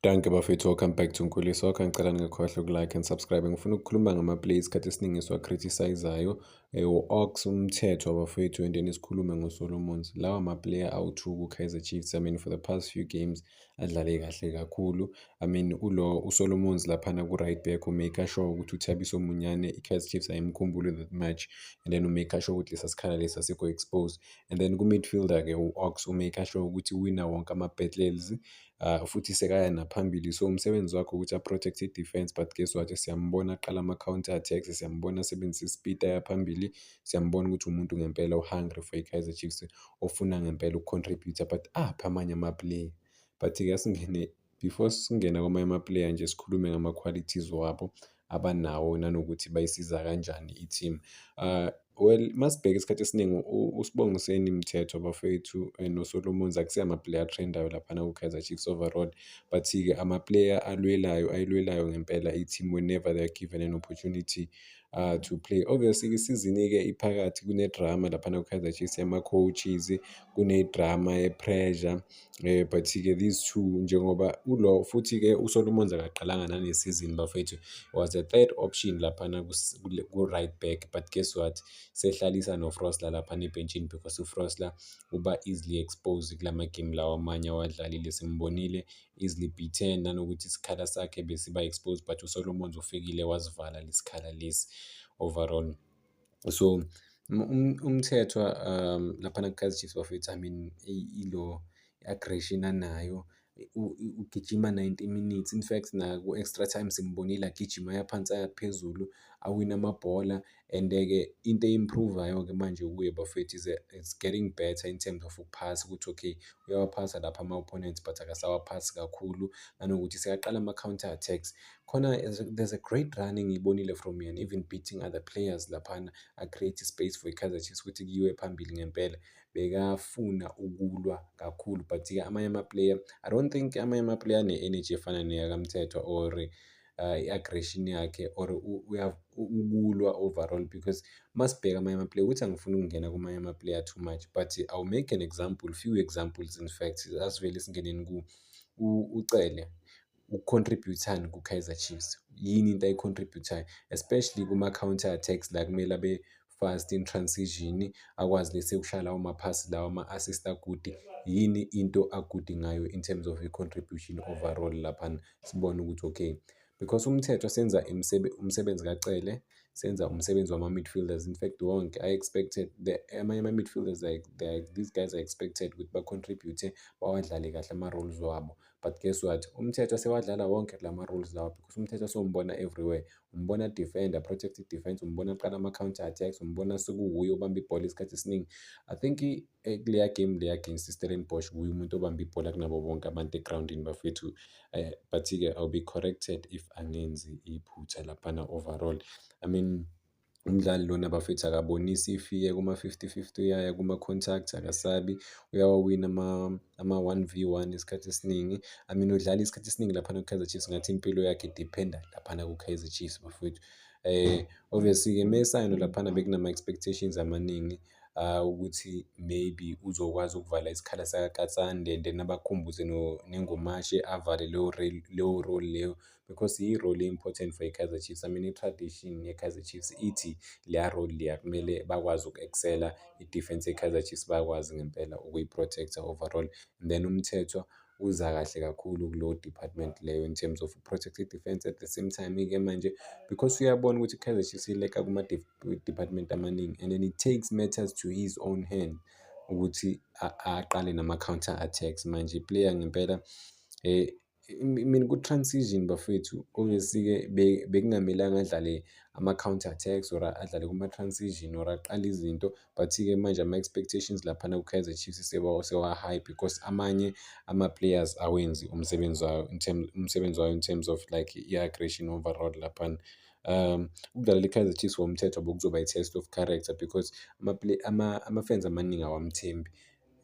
Dankie bafethu, welcome back to Nkuli Soccer. Ngicela ningakhohlwa uku-like and subscribe. Ngifuna ukukhuluma ngama-play isikhathi esiningi esiwa-criticize-ayo. U-Ox, uMthethwa bafethu, and then sikhulume ngoSolomons. Lawa ama-player awu-two ku-Kaizer Chiefs. I mean, for the past few games adlale kahle kakhulu. I mean, ulo uSolomons laphana ku-right back u-make sure ukuthi uThabiso Munyane i-Kaizer Chiefs ayimkhumbuli that much, and then u-make sure ukuthi lesa sikhala lesi asikho exposed. And then ku-midfielder-ke u-Ox u-make sure ukuthi uwina wonke ama-battles, futhi sekaya naphambili. So umsebenzi wakhe ukuthi a-protect i-defense, but guess what, siyambona aqala ama-counter attacks, siyambona asebenzisa i-speed aya phambili, siyambona ukuthi umuntu ngempela u-hungry for i-Kaizer Chiefs, ofuna ngempela uku-contribute. But aphi amanye ama-player? But-ke asingene, before singena kwamanye ama-player nje, sikhulume ngama-qualities wabo abanawo nanokuthi bayisiza kanjani i-team. Well, masibheka isikhathi esiningi uSibongiseni Mthethwa bafethu noSolomons akusiyo ama-player a-trend-ayo laphana ku-Kaizer Chiefs overall, but-ke ama-player alwelayo, ayilwelayo ngempela i-team whenever they are given an opportunity to play. Obviously isizini-ke iphakathi, kune-drama laphana ku-Kaizer Chiefs yama-coaches, kune-drama ye-pressure, but-ke these two, njengoba ulo futhi-ke uSolomons akaqalanga nale season bafethu, was the third option laphana ku-right back. But guess what, sehlalisa no-Frosler laphana ebhentshini because uFrosler uba easily exposed kulama game lawa amanye awadlalile, simbonile easily beaten, nanokuthi isikhala sakhe besiba exposed, but uSolomons ufikile wasivala lesikhala lesi overall. So uMthethwa laphana ku-Kaizer Chiefs bafethu, I mean, ilo i-aggression anayo, ugijima 90 minutes. In fact, naku-extra time simbonile agijima aya phansi aya phezulu, awine amabhola. And-ke into e-improve-ayo-ke manje kuye bafethu is it's getting better in terms of ukuphasa, ukuthi okay, uyawaphasa lapha ama-opponents but akasawaphasi kakhulu, nanokuthi sekaqala ama-counter attacks. Khona there's a great run engiyibonile from yena, even beating other players laphana, a-create space for i-Kaizer Chiefs ukuthi kuyiwe phambili ngempela. Bekafuna ukulwa kakhulu, but-ke amanye ama-player, I don't think amanye ama-player ane-energy efana neyakaMthethwa or i-aggression yakhe or ukulwa overall, because masibheka amanye ama-player, ukuthi angifuni ukungena kumanye ama-player too much, but I'll make an example, few examples in fact. Asivele singeneni uCele, u-contribute-ani ku-Kaizer Chiefs? Yini into ayi-contribute-ayo, especially kuma-counter attacks la kumele abe fast in transition, akwazi lese ukushaya lawo maphasi lawa, ama-assist a-good? Yini into a-good ngayo in terms of i-contribution overall laphana? Sibone ukuthi okay, because uMthethwa senza umsebenzi kaCele, senza umsebenzi wama-midfielders in fact wonke. I expected the amanye ama-midfielders, like these guys are expected ukuthi ba-contribute, bawadlale kahle ama-roles wabo, but guess what, uMthethwa sewadlala wonke lama roles lawa, because uMthethwa sewumbona everywhere. Umbona defender, protect defense, umbona aqala ama-counter attacks, umbona sekuwuye obamba ibhola isikhathi esiningi. I think kuleya game leya against i-Stellenbosch, wuye umuntu obamba ibhola kunabo bonke abantu egrawundini bafethu, but-ke I'll be corrected if angenzi iphutha laphana overall. I mean, umdlali lona bafethu akabonisi i-fear kuma-50 50, uyaya kuma-contact, akasabi, uyawawina ama-one v one isikhathi esiningi. I mean, udlala isikhathi esiningi laphana ku-Kaizer Chiefs, ngathi impilo yakhe i-depend-a laphana ku-Kaizer Chiefs bafowethu. Obviously-ke mesayinwa laphana bekunama-expectations amaningi ukuthi maybe uzokwazi ukuvala isikhala sakaKatsande and then abakhumbuze neNgomashe, avale leyo role leyo, because iyi-role e-important for i-Kaizer Chiefs. I mean, i-tradition ye-Kaizer Chiefs ithi leya role leya kumele bakwazi uku-excel-a, i-defense ye-Kaizer Chiefs bayakwazi ngempela ukuyi-protect-a overall. And then uMthethwa uza kahle kakhulu kulowo department leyo in terms of protect i-defense. At the same time-ke manje, because uyabona ukuthi i-Kaizer Chiefs i-lack-a kuma-department amaningi, and then he takes matters to his own hand ukuthi aqale nama-counter attacks. Manje i-player ngempela, I mean, ku-transition bafowethu, obviously-ke bekungamelanga adlale ama-counter attacks or adlale kuma-transition or aqale izinto, but-ke manje ama-expectations laphana ku-Kaizer Chiefs sewa-high because amanye ama-players awenzi umsebenzi wayo in terms, umsebenzi wayo in terms of like i-aggression overall laphana. Ukudlalela i-Kaizer Chiefs for uMthethwa bekuzoba i-test of character because ama-fans amaningi awamthembi.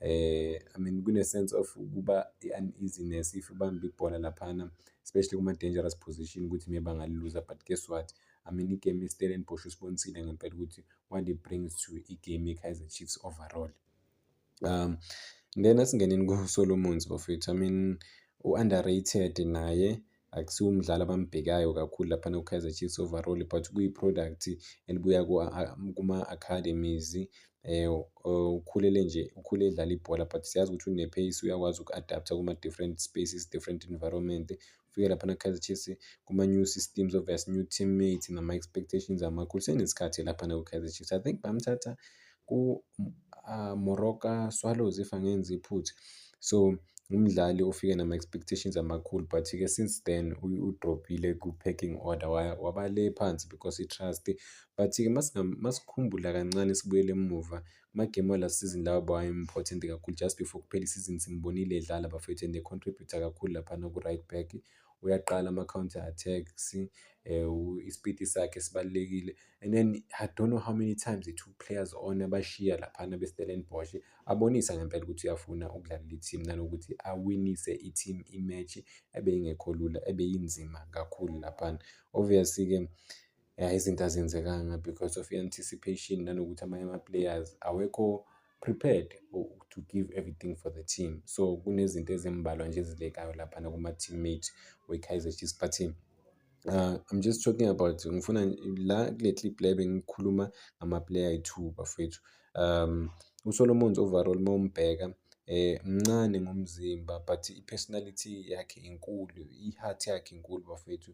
I mean, kune-sense of ukuba i-uneasiness if ubamba ibhola laphana, especially kuma-dangerous position, ukuthi maybe angaliluza. But guess what, I mean, i-game ye-Stellenbosch usibonisile ngempela ukuthi what it brings to i-game ye-Kaizer Chiefs overall. Then asingeneni ku-Solomons bafowethu. I mean, U-underrated naye, akusiwo umdlali abambhekayo kakhulu laphana ku-Kaizer Chiefs overall, but kuyi-product elibuya kuma-academies. Ukhulele nje, ukhule edlala ibhola, but siyazi ukuthi une-pace, uyakwazi uku-adapt-a kuma-different spaces, different environment. Ufike laphana ku-Kaizer Chiefs kuma-new systems, obvious new teammates nama-expectations amakhulu. Senesikhathi laphana ku-Kaizer Chiefs, I think bamthatha ku-Moroka Swallows, if angenzi iphutha. So umdlali ofike nama-expectations amakhulu, but-ke since then u-drop-ile ku-pecking order, waba le phansi because i-trust. But-ke masikhumbula kancane, sibuyele emuva kuma-game wa-last season lawa bawa-important kakhulu, just before kuphela isizini simbonile edlala, bafethu, and e-contribute-a kakhulu laphana ku-right back. Uyaqala ama-counter attacks, isipidi sakhe sibalulekile. And then I don't know how many times he took players on, abashiya laphana be-Stellenbosch, abonisa ngempela ukuthi uyafuna ukudlalela i-team nanokuthi awinise i-team i-match ebeyingekho lula, ebeyinzima kakhulu laphana. Obviously-ke ya, izinto azenzekanga because of i-anticipation nanokuthi amanye ama-players awekho prepared to give everything for the team. So kunezinto ezimbalwa nje ezilekayo laphana kuma-teammate we-Kaizer Chiefs, but I'm just talking about, ngifuna la kule clip le bengikhuluma ngama-player ayi-two, bafowethu. USolomons overall mawumbheka, mncane ngomzimba, but i-personality yakhe inkulu, i-heart yakhe inkulu, bafowethu.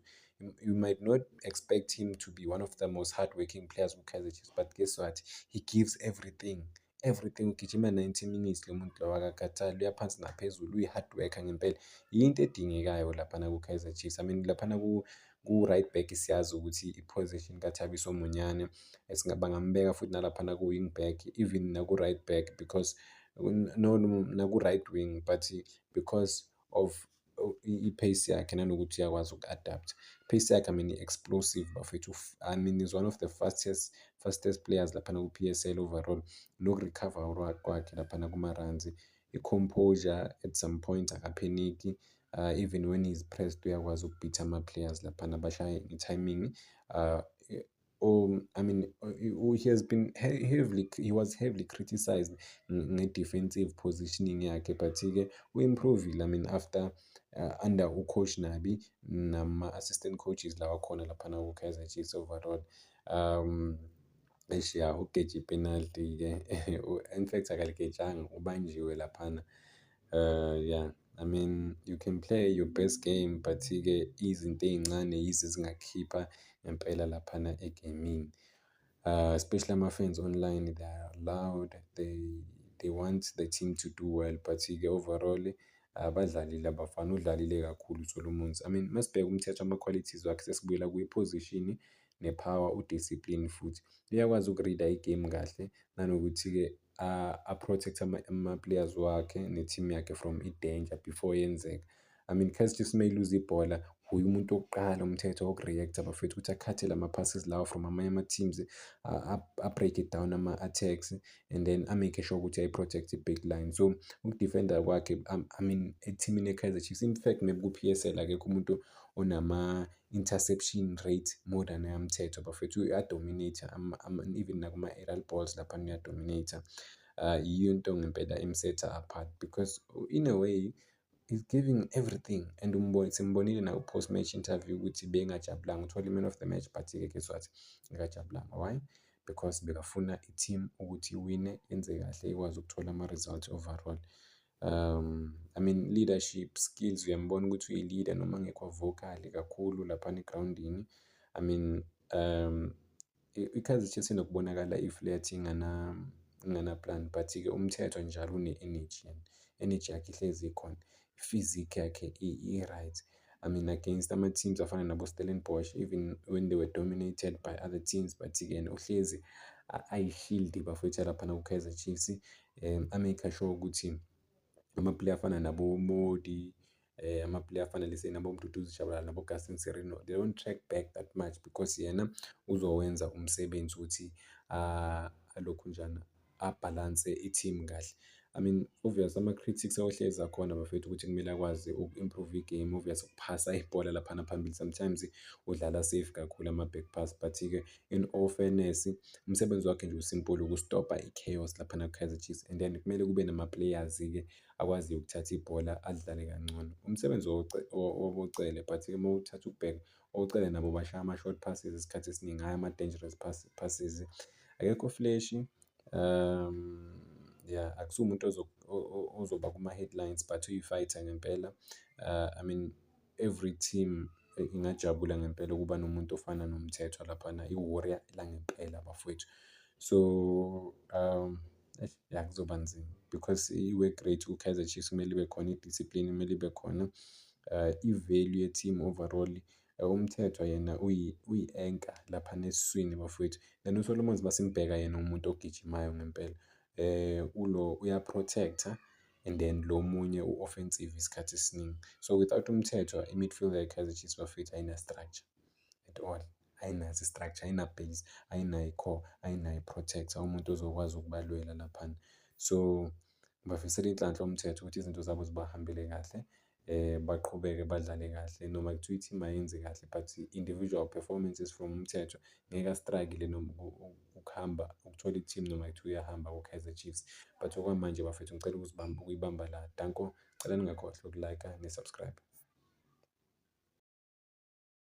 You might not expect him to be one of the most hardworking players ku-Kaizer Chiefs, but guess what? He gives everything, everything. Ugijima 90 minutes lo muntu lo, akakhathali, uya phansi naphezulu, uyi-hard worker ngempela. Yinto edingekayo laphana ku-Kaizer Chiefs. I mean, laphana ku-right back siyazi ukuthi i-position kaThabiso Monyane, bangambeka futhi nalaphana ku-wing back, even naku-right back, because no, naku-right wing, but because of i-pace yakhe nanokuthi uyakwazi uku-adapt. I-pace yakhe, I mean, i-explosive, bafethu. I mean, is one of the fastest players laphana ku-PSL overall. Noku-recover kwakhe laphana kuma-runs, i-composure at some point, aka-panic-i, even when he's pressed, uyakwazi uku-beat-a ama-players laphana, bashaye i-timing. I mean, he has been heavily he was heavily criticized nge-defensive positioning yakhe, but-ke u-improve-ile, I mean, after under u-coach Nabi nama-assistant coaches lawa khona laphana ku-Kaizer Chiefs overall. Eish, ya, ugeje i-penalty-ke, in fact akaligejanga, ubanjiwe laphana. Yeah, I mean, you can play your best game, but-ke izinto ey'ncane yizo ezingakukhipha ngempela laphana egemini. Especially ama-fans online, they are loud, they want the team to do well, but-ke overall abadlalile abafana, udlalile kakhulu uSolomons. I mean, masibheka uMthethwa, ama-qualities wakhe, sesibuyela kwi-position ne-power, u-discipline futhi. Uyakwazi uku-read-a i-game kahle nanokuthi-ke a-protect ama-players wakhe ne-team yakhe from i-danger before yenzeka. I mean, Kaizer Chiefs mayiluza ibhola, uye umuntu wokuqala uMthethwa woku-react-a, bafethu, ukuthi a-cut-e lama-passes lawa from amanye ama-teams, a-break-e down ama-attacks and then a-make sure ukuthi ayi-protect i-backline. So uku-defend-a kwakhe, I mean, ethimini ye-Kaizer Chiefs, in fact maybe ku-PSL akekho umuntu onama-interception rate more than eyaMthethwa, bafethu. Uya-dominate-a even nakuma-aerial balls laphana, uya-dominate-a. Yiyo into ngempela em-set-a apart because in a way he's giving everything, and simbonile naku-post match interview ukuthi bengajabulanga uthole i-man of the match, but-ke guess what, akajabulanga. Why? Because bekafuna i-team ukuthi iwine, yenze kahle, ikwazi ukuthola ama-results overall. I mean, leadership skills, uyambona ukuthi uyi-leader noma engekho vocal kakhulu laphana egrawundini. I mean, i-Kaizer Chiefs inokubonakala i-flat, ingana-plan, but-ke uMthethwa njalo une-energy, energy yakhe ihlezi ikhona, i-physique yakhe i-right. I mean, against ama-teams afana nabo-Stellenbosch, even when they were dominated by other teams, but-ke yena uhlezi ayi-shield, bafowethu, laphana ku-Kaizer Chiefs, a-make sure ukuthi ama-player afana nabo-Modi, ama-player afana, let's say, nabo-Mduduzi Shabalala, nabo-Gaston Sirino, they don't track back that much because yena uzowenza umsebenzi ukuthi alokhunjana, a-balance i-team kahle. I mean, I mean, obvious ama-critics ayohlezi akhona, bafethu, ukuthi kumele akwazi uku-improve i-game, obvious ukuphasa ibhola laphana phambili. Sometimes udlala safe kakhulu ama-back pass, but-ke in all fairness, umsebenzi wakhe nje u-simple, ukustopha i-chaos laphana ku-Kaizer Chiefs, and then kumele kube nama-players-ke akwaziyo ukuthatha ibhola adlale kangcono. Umsebenzi woCele, but-ke uma uthatha ukubheka, oCele nabo bashaya ama-short passes isikhathi esiningi, hhayi ama-dangerous passes. Akekho flashy, yeah, akusiwo umuntu ozoba kuma-headlines, but uyi-fighter ngempela. I mean, every team ingajabula ngempela ukuba nomuntu ofana noMthethwa laphana, i-warrior langempela, bafowethu. So eish ya, kuzoba nzima because i-work rate ku-Kaizer Chiefs kumele ibe khona, i-discipline kumele ibe khona, i-value ye-team overall. UMthethwa yena uyi-anchor laphana esiswini, bafowethu. Then uSolomons masimbheka yena, umuntu ogijimayo ngempela, ulo uya-protect-a and then lo munye u-offensive isikhathi esiningi. So without uMthethwa, i-midfield ye-Kaizer Chiefs, bafethu, ayina-structure at all, ayinaso i-structure, ayina-base, ayinayo i-core, ayinayo i-protector, umuntu ozokwazi ukubalwela laphana. So ngibafisela inhlanhla oMthethwa ukuthi izinto zabo zibahambele kahle, baqhubeke badlale kahle, noma kuthiwa i-team ayenzi kahle, but individual performances from uMthethwa ngeke a-struggle noma ukuhamba ukuthola i-team noma kuthiwa uyahamba ku-Kaizer Chiefs. But okwamanje, bafethu, ngicela ukuzibamba ukuyibamba la. Danko, cela ningakhohlwa uku-like-a ne-subscribe.